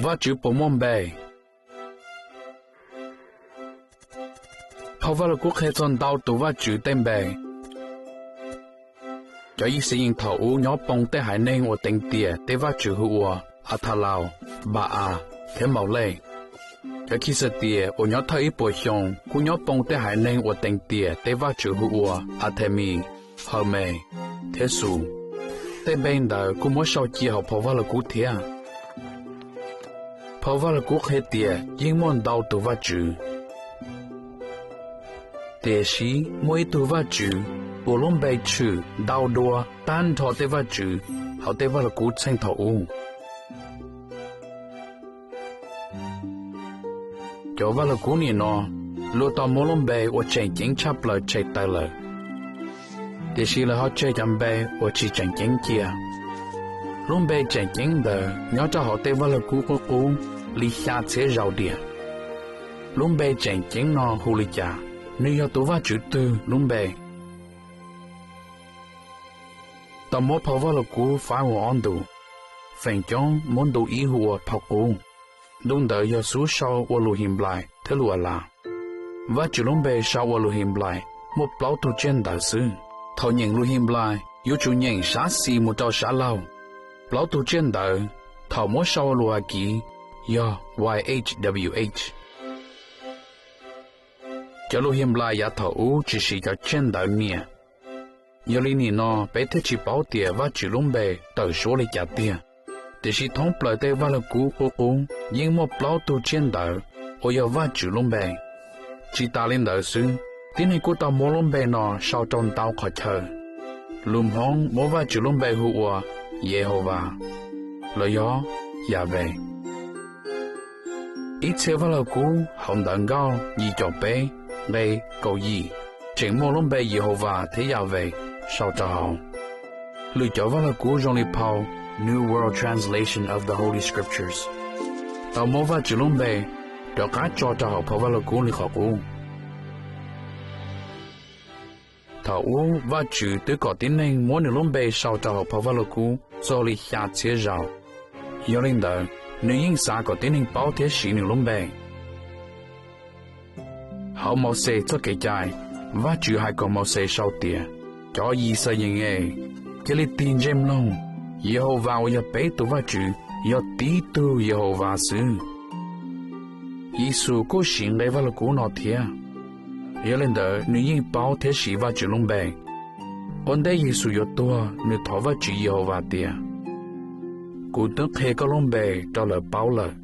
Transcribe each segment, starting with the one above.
Vajtswv puas muaj npe? Phau Vaj Lug Kub qhia txog ntau tus Vajtswv tej npe. Cov Yixayees thaum ub nyob poo tej haiv neeg uas teev tiam tej vaj tswv hu ua Athalaus, Npa-as, thiab Maulej. Cov Khixatias uas nyob thawj ib puas xyoo kuj nyob poo tej haiv neeg uas teev tiam tej vaj tswv hu ua Athemis, Hawmes, thiab Xus. Tej npe ntawd kuj muab sau cia hauv phau Vaj Lug Kub thiab. Phau Vaj Lug Kub qhia tias yeej muaj ntau tus Vajtswv, tiam sis muaj ib tug Vajtswv uas lub npe tshwm ntau dua tag nrho tej vaj tswv hauv tej Vaj Lug Kub txheej thaum ub. Cov Vaj Lug Kub nim no luag tau muab lub npe uas tseem ceeb tshaj plaws tshem tawm lawm, tiam sis lawv ho tseg cov npe uas tsis tseem ceeb cia. Lub npe tseem ceeb ntawd nyob rau hauv tej Vaj Lug Kub qub qub li xya txhiab zaus diam. Lub npe tseem ceeb no hu li cas? Nws yog tus Vajtswv twg lub npe? Tau muab phau Vaj Lug Kub faib ua ob ntu, feem coob muab ntu ib hu ua phau qub. Ntu ntawd yog xub sau ua lus Henplais thiab lus Alas. Vajtswv lub npe sau ua lus Henplais muaj plaub tug tsiaj ntawv xwb. Thaum nyeem lus Henplais yuav tsum nyeem sab xis mus rau sab laug. Plaub tug tsiaj ntawv thaum muab sau ua lus Askiv yog Y H W H. Cov lus Henplais yav thaum ub tsis siv cov tsiaj ntawv niam, yog li nim no peb thiaj tsis paub tias Vajtswv lub npe tawm suab li cas tiag. Tiam sis thoob plaws tej Vaj Lug Kub qub qub yeej muaj plaub tug tsiaj ntawv uas yog Vajtswv lub npe. Tsis tas li ntawd xwb, tib neeg kuj tau muab lub npe no sau rau ntau qhov chaw. Lus Hmoob muab Vajtswv lub npe hu ua Yehauvas los yog Yaves. Ib txhia Vaj Lug Kub hauv Ntawv Nkauj yim caum peb nqe kaum yim tseem muaj lub npe Yehauvas thiab Yaves sau rau hauv. Lwm cov Vaj Lug Kub zoo li phau New World Translation of the Holy Scriptures tau muab Vajtswv lub npe rov qab tso rau hauv phau Vaj Lug Kub li qhov qub. Thaum ub Vajtswv twb kom tib neeg muab Nws lub npe sau rau hauv phau Vaj Lug Kub txog li xya txhiab zaus, yog li ntawd Nws yeej xav kom tib neeg paub thiab siv Nws lub npe. Hauv Mauxes txoj Kev Cai, Vajtswv hais kom Mauxes sau tias, Cov Yixayees es, cia li tig ntsej mloog, Yehauvas uas yog peb tus Vajtswv yog tib tug Yehauvas xwb. Yexus kuj siv nqe Vaj Lug Kub no thiab, yog li ntawd nws yeej paub thiab siv Vajtswv lub npe. Ua ntej Yexus yuav tuag nws thov Vajtswv Yehauvas tias, Kuv twb qhia koj lub npe rau lawv paub lawm.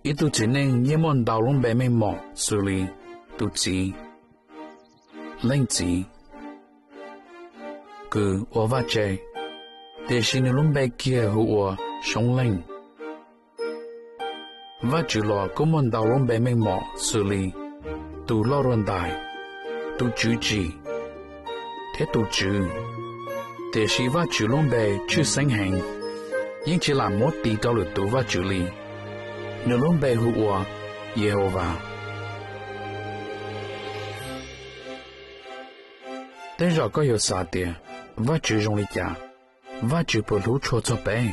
Ib tug txiv neej yeej muaj ntau lub npe meej mom xws li tus txiv, leej txiv, kws ua vaj tse, tiam sis nws lub npe kiag hu ua Soob Leej. Vajtswv los kuj muaj ntau lub npe meej mom xws li tus Lauj Ruaj Ntais, tus Tswv Tsim, thiab tus Tswv, tiam sis Vajtswv lub npe tshwj xeeb heev yeej tsis lam muab tis rau lwm tus Vajtswv li. Nws lub npe hu ua Yehauvas. Tej zaum koj yuav xav tias, Vajtswv zoo li cas? Vajtswv puas hlub tshua txog peb?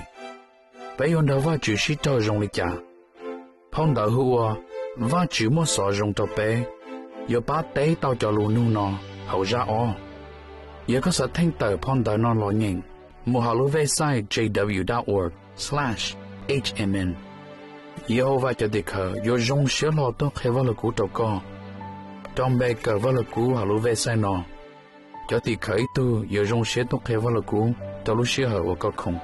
Peb yuav nrog Vajtswv sib raug zoo li cas? Phau ntawv hu ua Vajtswv muaj xov zoo rau peb yuav pab teb tau cov lus nug no hauv zaj ob. Yog koj xav theej tawm phau ntawv no los nyeem, mus hauv lub website J W dot org/hmn. Yehauvas cov tim khawv yuav zoo siab hlo tuaj qhia Vaj Lug Kub rau koj. Rau npe kawm Vaj Lug Kub hauv lub website no, cov tim khawv ib tug yuav zoo siab tuaj qhia Vaj Lug Kub rau lub sij hawm uas koj khoom.